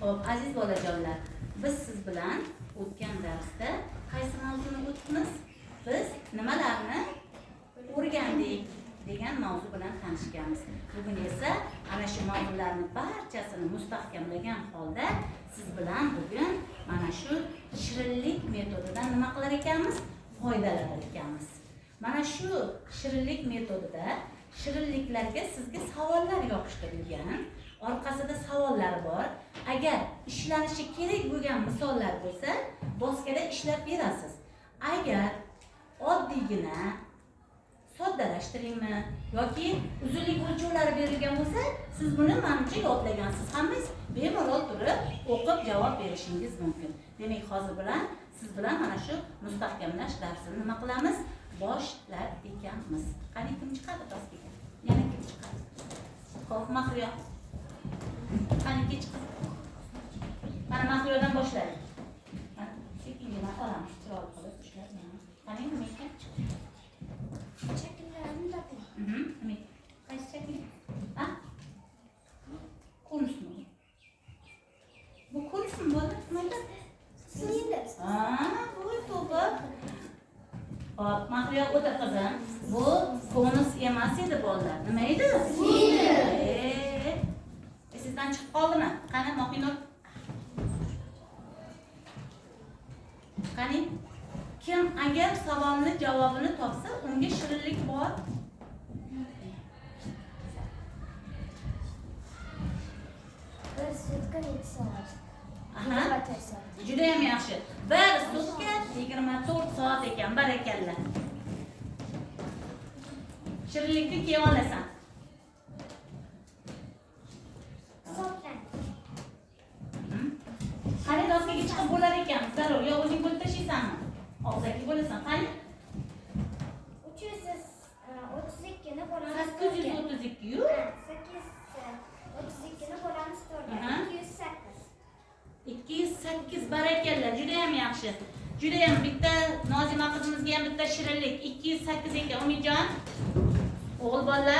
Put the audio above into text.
Xo'p, aziz bolajonlar, biz siz bilan o'tgan darsda qaysi mavzuni o'tdimiz? Biz nimalarni o'rgandik degan mavzu bilan tanishganmiz. Bugun esa ana shu mavzularni barchasini mustahkamlagan holda siz bilan bugun mana shu shirinlik metodidan nima qilar ekanmiz? Foydalanar ekanmiz. Mana shu shirinlik metodida shirinliklarga sizga savollar yopishtirilgan, orqasida savollar bor. Agar ishlanishi kerak bo'lgan misollar bo'lsa, doskada ishlab berasiz. Agar oddiygina soddalashtiringmi yoki uzunlik o'lchovlari berilgan bo'lsa, siz buni manimcha yodlagansiz. Hammangiz bemalol turib o'qib javob berishingiz mumkin. Demak, hozir bilan siz bilan mana shu mustahkamlash darsini nima qilamiz? Boshlar ekanmiz. Qani kim chiqadi doskaga? Yana kim chiqadi? Xo'p, Mahliyo. Qani kim chiqadi? Mana Mahliyodan boshlaylik. Mana sekingina olamiz, chiroyli qilib ushlab. Qani nima ekan? Shakllarni toping. Nima? Qaysi shakl? Ha? Konusmi? Bu konusmi bo'ldi? Nima ekan? Silindr. Ha, bu to'g'ri. Hop, Mahliyo o'tir qizim. Bu konus emas edi bolalar. Nima edi? Silindr. Sizdan chiqib qoldimi? Qani Mohinur? Qani? Kim agar savolni javobini topsa, unga shirinlik bor. Bir sutka 7 soat. Aha. 24 soat. Juda ham yaxshi. Bir sutka 24 soat ekan, barakalla. Shirinlikni keyin olasan. Hisoblang. Qani doskaga chiqib bo'lar ekan, zarur. Yo o'zing bo'lib tashlaysanmi? Og'zaki bo'lasan. Qani? 332 ni bo'lamiz 832 yu. 832 ni bo'lamiz 4 Aha. 208. 208, barakalla, juda ham yaxshi. Juda ham bitta Nozima qizimizga ham bitta shirinlik. 208 ekan, Umidjon. O'g'il bolalar